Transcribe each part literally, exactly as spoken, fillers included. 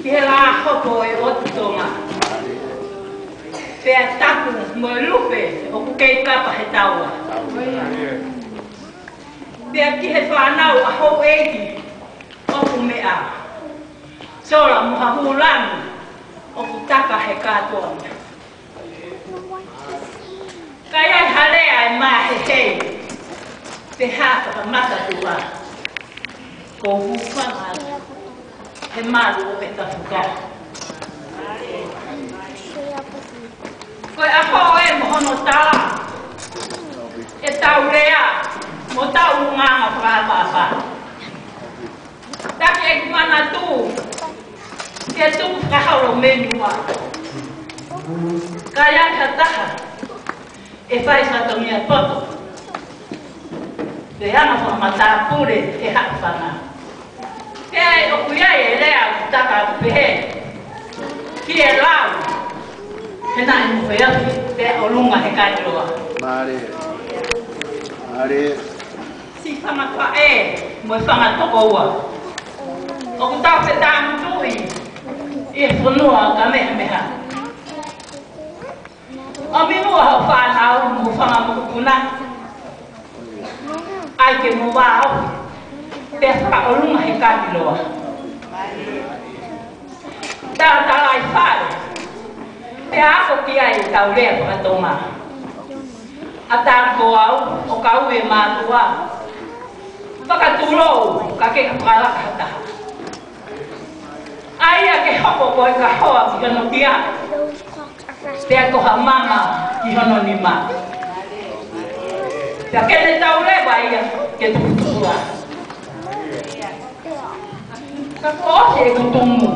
Ki he lā hopo ʻo e ʻOtu Tonga. Pea tapu mo e lupe ʻoku kei kapa he taua. Pea ki he fānau ʻa houʻeiki ʻoku meʻa. Sola mo ha hūlani ʻoku taka he kātoanga. Ka ʻi ai ha lea ʻe māhehei, pe ha fakamatatua, ko u hūfanga he malu ʻo e tafuka. Ko e ʻaho ē mo hono tala ʻetau lea mo ʻetau ngaahi fakaʻapaʻapa. Taki ʻeku manatu ke tuku fakaholo mei muʻa. Ka ʻi ai ha taha ʻe fai fatongia poto, pe anga fakamatāpule ʻe haʻu fanga. Pea ʻoku ʻi ai e lea ʻoku taka ʻoku pehē, ki he lau, he naʻe mo e afi, pea ʻolunga he kāniloa. Mālie. Mālie. Siʻi fanga faʻē mo e fanga tokoua ʻoku tau fetāmutuʻi ʻi he fonua Kamehameha. ʻOmi muʻa hoʻo fānau mo e fanga mokopuna, ʻai ke mo vāofi, pea fakaʻolunga he kāniloa. Talatalaifale, pea ako ki ai ʻetau lea faka-Tonga. ʻAtā ko au ʻo kau e mātuʻa, fakatulou ka ke ka fakalaka ha taha. ʻAi ia ke hoko ko e kahoa ki hono kia, pea ko ha mama ki hono nima. Pea ke ne tau leva ia ke tukutukua. Ka kuo ʻosi ʻeku tumu,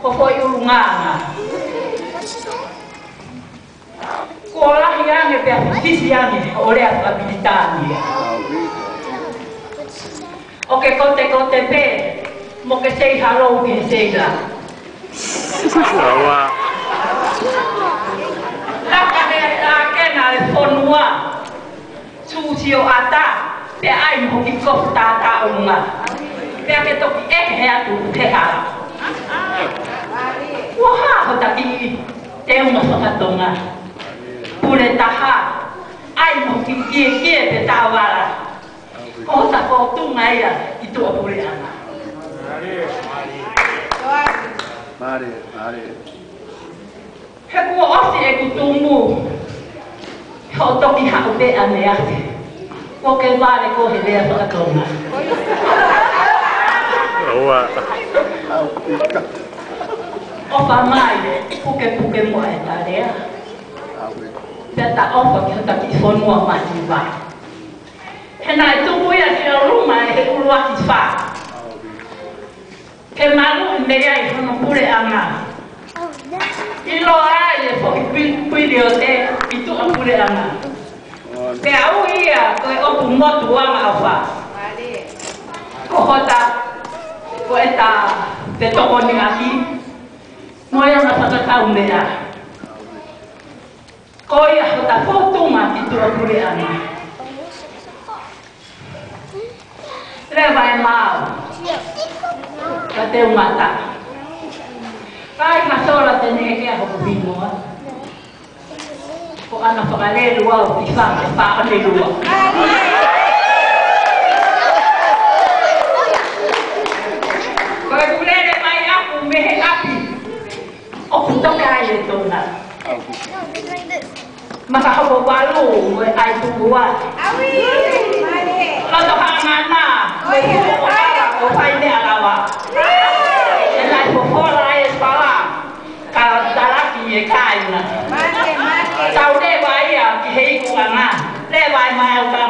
ko e foʻi ʻulungaanga. Kuo lahi ange pea fifisi ange ʻo lea faka-Pilitānia. ʻO ke kotekote pē, mo ke say hello ki he seila. Aua. Laka he ʻākena e fonua. Sūsio ʻatā, pea ʻai mo hoki kofu tātāʻunga. Pea ke toki ʻeke he atu he hala. Kuo hā hota kiʻi teunga faka-Tonga. Pule taha, ʻai mo hoki kiekie pe tāvala. Ko hota fōtunga ia ʻi tuʻapuleʻanga. Mālie, mālie. He kuo ʻosi ʻeku tumu, he ʻo toki haʻu pē ʻaneafi, kuo ke vale ko e lea faka-Tonga. Aua. ʻOfa mai, pukepuke muʻa e ta lea. Pea ta ʻofa ki hota kiʻi fonua mātiva. He naʻe tuku ia ki ʻolunga ʻe he ʻuluaki fā. Ke maluʻi mei ai hono puleʻanga. ʻIloa ai e foʻi kui-, kuiliote ʻi tuʻapuleʻanga. Pea ui ia ko e ʻotu motu anga ʻofa. Ko hota, ko ʻeta fetokoniʻaki mo e anga fakakaumeʻa. Ko ia hota fōtunga ki tuʻapuleʻanga. Leva e maau. Ka te u mata. Kai ka sola te ne ke a hoku hingoa. Ko ana fakalelu au ki fanga e fakalelua. Ko e kulele mai aku mei he ʻapi. ʻOku toka ai e tona. Maka hopo valu mo e ʻai tuku ua. Loto hangana mo e tuku ua ʻo fai meʻa lava. E nai fofola e pala. Ka talaki e kāinga. Tau leva ia ki he ikuʻanga. Leva e maau ka